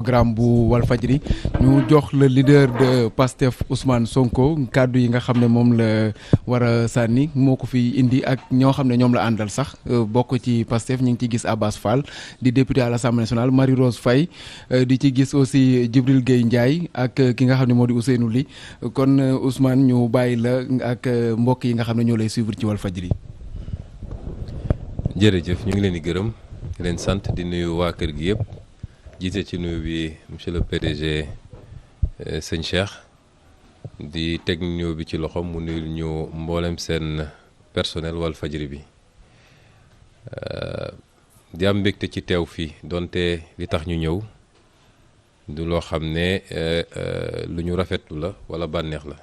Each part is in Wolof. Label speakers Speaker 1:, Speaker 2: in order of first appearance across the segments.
Speaker 1: programme bu Walfadjri ñu jox le leader de Pastef Ousmane Sonko kàddu yi nga xam ne moom la war a sànni moo ko fi indi ak ñoo xam ne ñoom la àndal sax bokk ci Pastef ñu ngi ciy gis Abbas Fall di député à l'Assemblée nationale, Marie-Rose Faye di ci gis aussi Djibril Gueye Ndiaye ak ki nga xam ne moo di Ousseynou Ly. kon Ousmane ñu bàyyi la ak mbokk yi nga xam ne ñoo lay suivre ci Walfadjri.
Speaker 2: jërëjëf ñu ngi leen di gërëm di leen sant di nuyu waa kër gi yëpp jiite ci nuyu bi monsieur le PDG sëñ Cheikh di teg nuyu bi ci loxoom mu nuyu ñu mboolem seen personnel Walfadjri bi di am mbégte ci teew fii donte li tax ñu ñëw du loo xam ne lu ñu rafetlu la walla bànneex la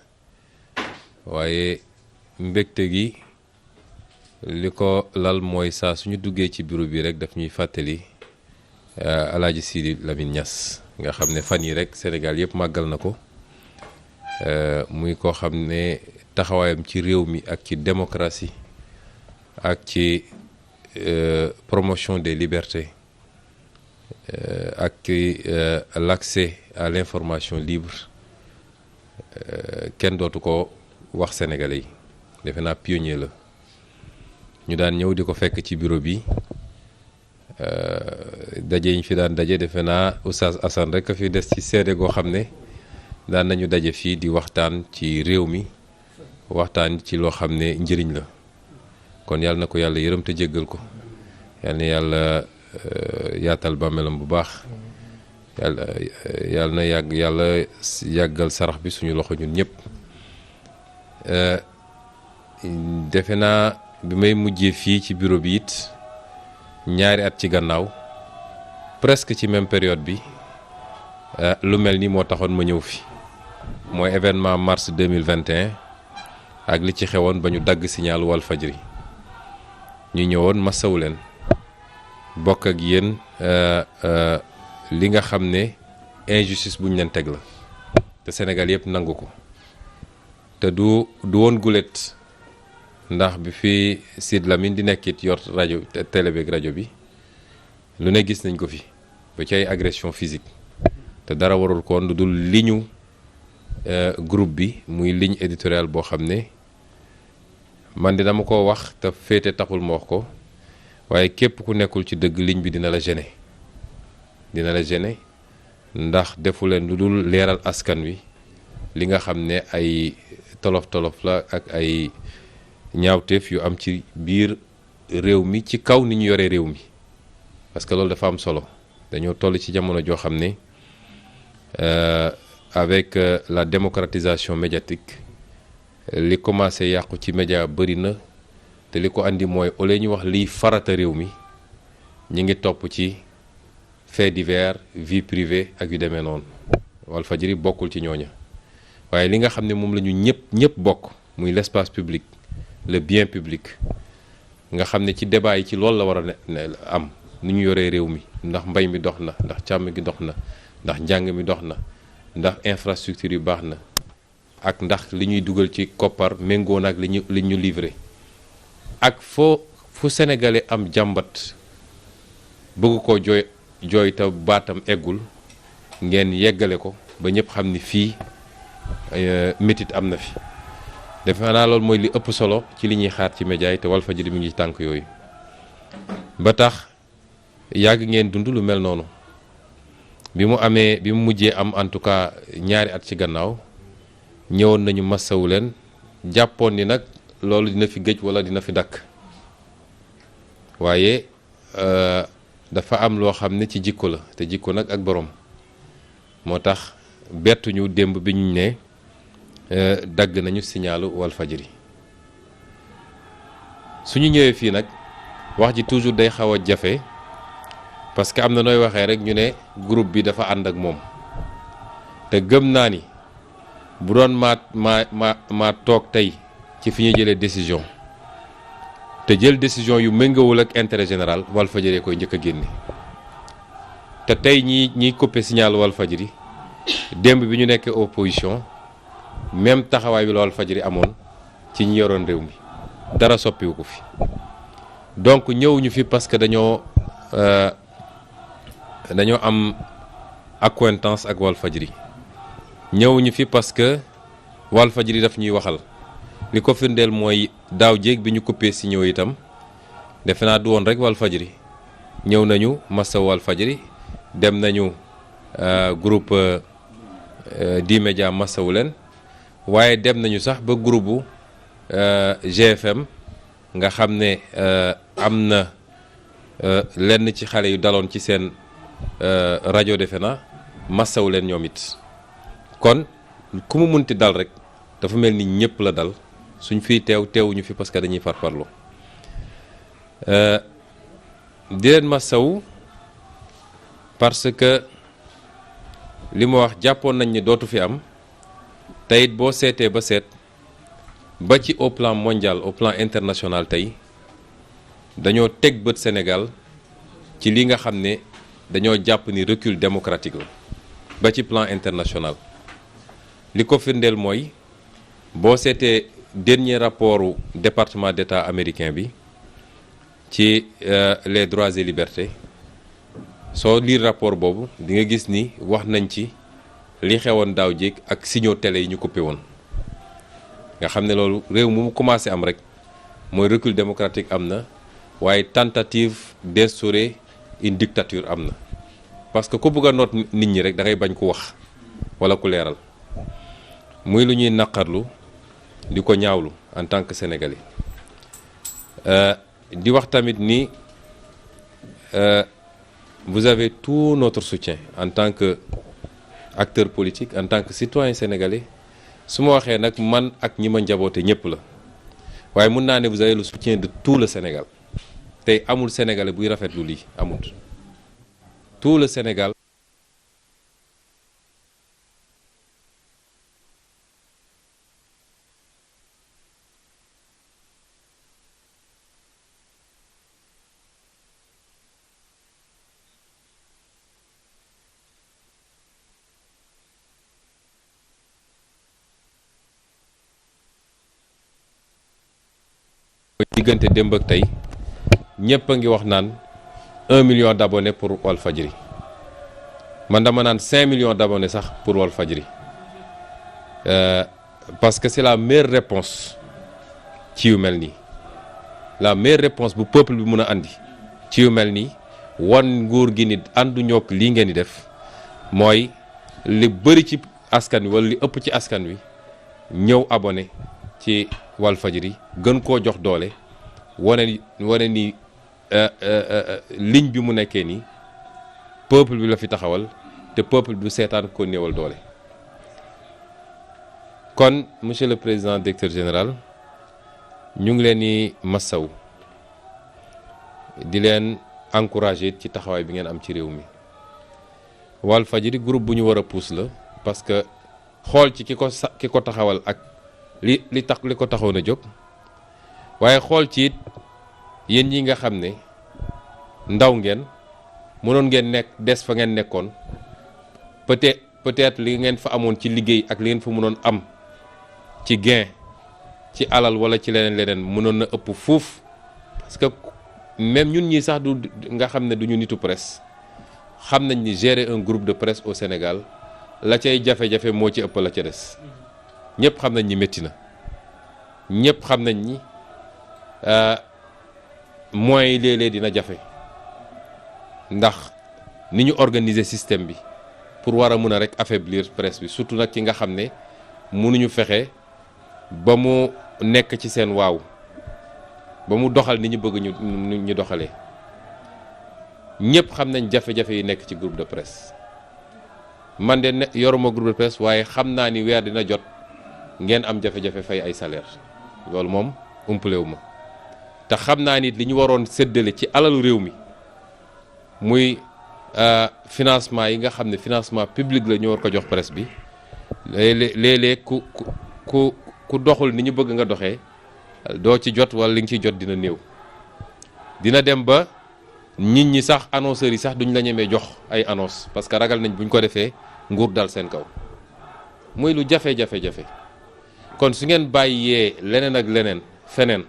Speaker 2: waaye mbégte gi li ko lal mooy saa suñu duggee ci bureau bi rek daf ñuy fàttali Alaaji Sidi Lamine Niass nga xam ne fan yi rek Sénégal yëpp màggal na ko muy koo xam ne taxawaayam ci réew mi ak ci démocratie ak ci promotion des libertés ak ci l'accès à l'information libre kenn dootu ko wax sénégalais yi defe naa pionnier la ñu daan ñëw di ko fekk ci bureau bi daje yi ñu fi daan daje defe naa Oustaz Assane rek a fi des ci seede goo xam ne daan nañu daje fii di waxtaan ci réew mi waxtaan ci loo xam ne njëriñ la kon yàlla na ko yàlla yërëm te jéggal ko yàlla na yàlla yaatal bàmmeelam bu baax yàlla na yàggal sarax bi suñu loxo ñun ñëpp defe naa bi may mujjee fii ci bureau bi it ñaari at ci gannaaw presque ci même période bi lu mel ni moo taxoon ma ñëw fi mooy événement mars 2021 ak li ci xewoon ba ñu dagg signal Walfadjri ñu ñëwoon masawu leen bokk ak yéen li nga xam ne injustice bu ñu leen teg la te Sénégal yëpp nangu ko te du woon gulet ndax bi fi Sid Lamine di nekkit yor rajo télé beeg rajo bi lu ne gis nañ ko fi ba ci ay agression physique te dara warul koon lu dul ligne groupe bi muy ligne éditoriale boo xam ne man di dama ko wax te féete taxul ma wax ko waaye képp ku nekkul ci dëgg ligne bi dina la gêner ndax defu leen lu dul leeral askan wi li nga xam ne ay tolof-tolof la ak ay ñaawteef yu am ci biir réew mi ci kaw ni ñu yoree réew mi parce que loolu dafa am solo dañoo toll ci jamono joo xam ne avec la démocratisation médiatique li commencé yàqu ci média bëri na te li ko andi mooy au lieu ñu wax liy farata réew mi ñi ngi topp ci fait divers vie privée ak yu demee noonu Walfadjri bokkul ci ñooña waaye li nga xam ne moom la ñu ñëpp bokk muy l'espace public le bien public nga xam ne ci débat yi ci loolu la war a am nu ñu yoree réew mi ndax mbay mi dox na ndax càmm gi dox na ndax njàng mi dox na ndax infrastructure yu baax na ak ndax li ñuy dugal ci koppar méngoo na ak li ñu livré ak fu sénégalais am jàmbat bëgg ko jooy te baatam eggul ngeen yeggale ko ba ñëpp xam ni fii métit am na fi defe naa loolu mooy li ëpp solo ci li ñuy xaar ci média yi te Walfadjri mi ngi ci tànk yooyu ba tax yàgg ngeen dund lu mel noonu bi mu mujjee am en tout cas ñaari at ci gannaaw ñëwoon nañu massawu leen jàppoon ni nag loolu dina fi gëj wala dina fi dakk waaye dafa am loo xam ne ci jikko la te jikko nag ak borom moo tax bettuñu démb bi ñu ne dagg nañu signalu Walfadjri suñu ñëwee fii nag wax ji toujours day xaw a jafe parce que am na nooy waxee rek ñu ne groupe bi dafa ànd ak moom te gëm naa ni bu doon maa toog tey ci fi ñuy jëlee décision te jël décision yu méngawul ak intérêt général Walfadjri koy njëkk a génne te tey ñiy coupé signal Walfadjri démb bi ñu nekkee opposition même taxawaay bi la Walfadjri amoon ci ñi yoroon réew mi dara soppiwu ko fi donc ñëwuñu fi parce que dañoo am accointance ak Walfadjri ñëwuñu fi parce que Walfadjri daf ñuy waxal li ko firndeel mooy daaw jéeg bi ñu coupé si ñëw itam defe naa du woon rek Walfadjri ñëw nañu massa Walfadjri dem nañu groupe D-Media massawu leen waaye dem nañu sax ba groupe bu GFM nga xam ne am na lenn ci xale yu daloon ci seen rajo defe na massawu leen ñoom it kon ku mu munti dal rek dafa mel ni ñëpp la dal suñ fiy teewuñu fi parce que dañuy farfarlu di leen massawu parce que li ma wax jàppoon nañ ni dootu fi am te it boo seetee ba seet ba ci au plan mondial au plan international tey dañoo teg bët Sénégal ci li nga xam ne dañoo jàpp ni recul démocratique la ba ci plan international li ko firndeel mooy boo seetee dernier rapportu département d'État américain bi ci les droits et libertés soo lire rapport boobu di nga gis ni wax nañ ci li xewoon daaw jéeg ak signaux télé yi ñu coupé woon nga xam ne loolu réew mu commencé am rek mooy recul démocratique am na waaye tentative d'instaurer une dictature am na parce que ku bëgg a noot nit ñi rek da ngay bañ ku wax walla ku leeral muy lu ñuy naqarlu di ko ñaawlu en tant que sénégalais di wax tamit ni vous avez tout notre soutien en tant que acteur politique en tant que citoyen sénégalais su ma waxee nag man ak ñi ma njaboote ñëpp la waaye mun naa ne vous avez le soutien de tout le Sénégal tey amul sénégalais buy rafetlu lii amul tout le Sénégal. diggante démb ak tey ñëpp a ngi wax naan 1 million d'abonnés pour Walfadjri man dama naan 5 millions d'abonnés sax pour Walfadjri parce que c'est la meilleure réponse ci yu mel nii la meilleure réponse bu peuple bi mën a andi ci yu mel nii wan nguur gi ni àndu ñook lii ngeen di def mooy li bëri ci askan wi wala li ëpp ci askan wi ñëw abonné ci Walfadjri gën koo jox doole wane ni ligne bi mu nekkee nii peuple bi la fi taxawal te peuple bi du seetaan ko néewal doole. kon monsieur le président directeur général ñu ngi leen di massaw di leen encourager ci taxawaay bi ngeen am ci réew mi Walfadjri groupe bu ñu war a pousse la parce que xool ci ki ko taxawal ak li ko taxawoon a jóg waaye xool ci it yéen ñi nga xam ne ndaw ngeen mënoon ngeen nekk des fa ngeen nekkoon peut-être li ngeen fa amoon ci liggéey ak li ngeen fa mënoon am ci gain ci alal wala ci leneen mënoon na ëpp fuuf parce que même ñun ñi sax du nga xam ne duñu nitu presse xam nañ ni gérer un groupe de presse au Sénégal la cay jafe-jafe moo ci ëpp la ca des ñëpp xam nañ ni métti na ñëpp xam nañ ni moyens yi léeg-léeg dina jafe ndax ni ñu organiser système bi pour war a mën a rek affaiblir presse bi surtout nag ki nga xam ne mënuñu fexe ba mu nekk ci seen waaw ba mu doxal ni ñu bëgg ñu doxalee ñëpp xam nañ jafe-jafe yi nekk ci groupe de presse man de yoruma groupe de presse waaye xam naa ni weer dina jot ngeen am jafe-jafe fay ay salaire loolu moom umpalewu ma te xam naa ni li ñu waroon séddale ci alalu réew mi muy financement yi nga xam ne financement public la ñu war ko jox presse bi léeg-léeg ku doxul ni ñu bëgg nga doxee doo ci jot wala li nga ciy jot dina néew dina dem ba nit ñi sax annonceurs yi sax duñ la ñemee jox ay annonce parce que ragal nañ buñ ko defee nguur dal seen kaw muy lu jafe-jafe-jafe kon su ngeen bàyyee leneen ak leneen feneen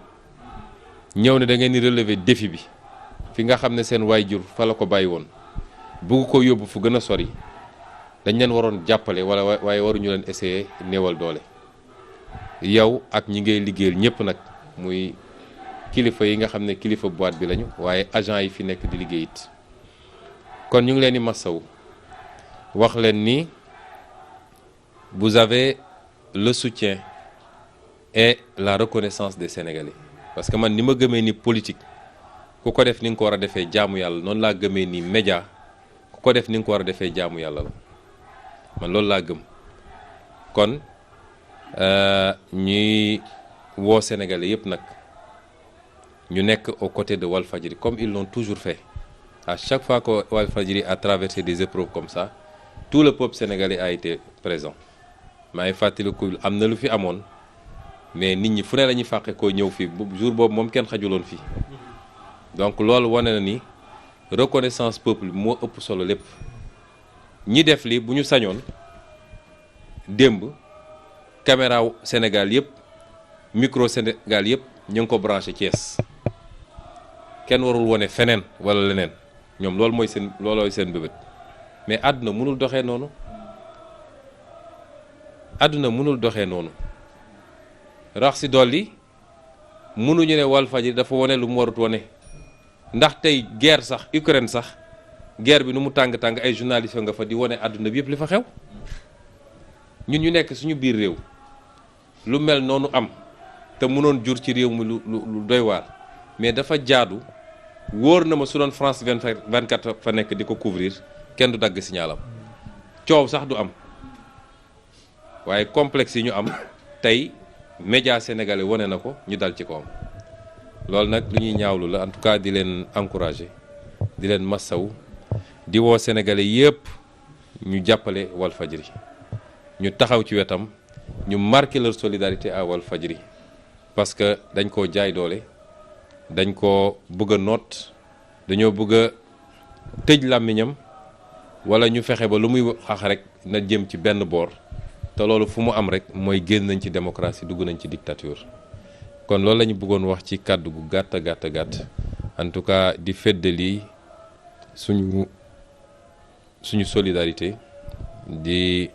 Speaker 2: ñëw ne da ngeen di relever défi bi fi nga xam ne seen waayjur fa la ko bàyyi woon bugg ko yóbbu fu gën a sori dañ leen waroon jàppale wala waaye waruñu leen essayer néewal doole yow ak ñi ngay liggéeyal ñëpp nag muy kilifa yi nga xam ne kilifa boîte bi lañu waaye agent yi fi nekk di liggéey it kon ñu ngi leen di massawu wax leen ni vous avez le soutien et la reconnaissance des Sénégalais parce que man ni ma gëmee ni politique ku ko def ni nga ko war a defee jaamu yàlla noonu laa gëmee ni média ku ko def ni nga ko war a defee jaamu yàlla la man loolu laa gëm kon ñuy woo Sénégalais yëpp nag ñu nekk aux côtés de Walfadjri comme ils l'ont toujours fait à chaque fois que Walfadjri a traversé des épreuves comme ça tout le peuple sénégalais a été présent maa ngi fàttaliku am na lu fi amoon mais nit ñi fu ne la ñuy fàqe koo ñëw fii jour boobu moom kenn xajuloon fii donc loolu wane na ni reconnaissance peuple bi moo ëpp solo lépp ñi def li bu ñu sañoon démb caméra Sénégal yëpp micro Sénégal yëpp ñu ngi ko branché Thiès kenn warul wone feneen wala leneen ñoom loolooy seen bébét mais àdduna mënul doxee noonu àdduna mënul doxee noonu rax si dolli mënuñu ne Walfadjri dafa wone lu mu warut wone ndax tey guerre sax Ukraine sax guerre bi nu mu tàng-tàng ay journalistes nga fa di wone àdduna bi yëpp li fa xew ñun ñu nekk suñu biir réew lu mel noonu am te mënoon jur ci réew mi lu doy waar mais dafa jaadu wóor na ma su doon France 24 fa nekk di ko couvrir kenn du dagg signalam coow sax du am waaye complexe yi ñu am tey média sénégalais wane na ko ñu dal ci kawam loolu nag lu ñuy ñaawlu la en tout cas di leen encourager di leen massaw di woo sénégalais yëpp ñu jàppale Walfadjri ñu taxaw ci wetam ñu marquer leur solidarité à Walfadjri parce que dañ koo jaay doole dañ ko bëgg a noot dañoo bëgg a tëj làmmiñam wala ñu fexe ba lu muy wax rek na jëm ci benn boor te loolu fu mu am rek mooy génn nañ ci démocratie dugg nañ ci dictature kon loolu la ñu bëggoon wax ci kàddu gu gàtt en tout cas di feddali suñu solidarité di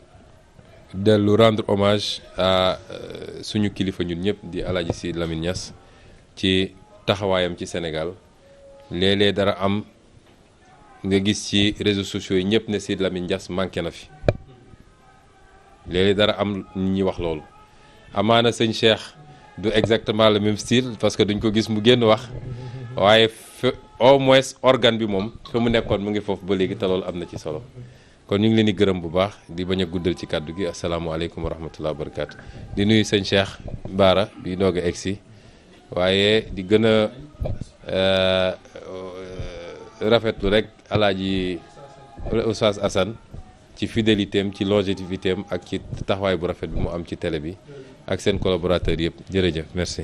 Speaker 2: dellu rendre hommage à suñu kilifa ñun ñëpp di Alaaji Sidy Lamine Niass ci taxawaayam ci Sénégal léeg-léeg dara am nga gis ci réseaux sociaux yi ñëpp ne Sidy Lamine Niass manqué na fi léeg-léeg dara am nit ñi wax loolu amaana sëñ Cheikh du exactement le même style parce que duñ ko gis mu génn wax waaye au moins organe bi moom fa mu nekkoon mu ngi foofu ba léegi te loolu am na ci solo kon ñu ngi leen di gërëm bu baax di bañ a guddal ci kàddu gi asalaamaaleykum wa rahmatulah wa barakaatu di nuyu sëñ Cheikh Baara bi doog a egsi waaye di gën a rafetlu rek alaaji Oustaz Assane ci fidélité am ci longévité am ak ci taxawaay bu rafet bi mu am ci télé bi ak seen collaborateurs yëpp jërëjëf merci.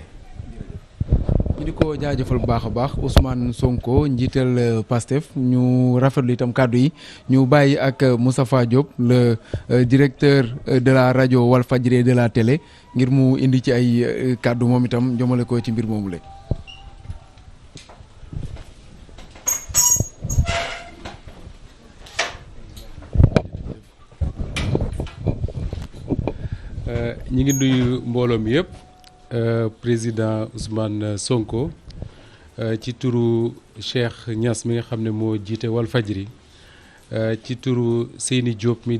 Speaker 1: ñu di ko jaajëfal bu baax a baax Ousmane Sonko njiital Pastef ñu rafetlu itam kàddu yi ñu bàyyi ak Moustapha Diop le directeur de la rajo Walfadjri de la télé ngir mu indi ci ay kàddu moom itam jëmale ko ci mbir moomu la.
Speaker 3: ñi ngi nuyu mbooloo mi yëpp président Ousmane Sonko ci turu Cheikh Niass mi nga xam ne moo jiite Walfadjri ci turu Seyni Diop mi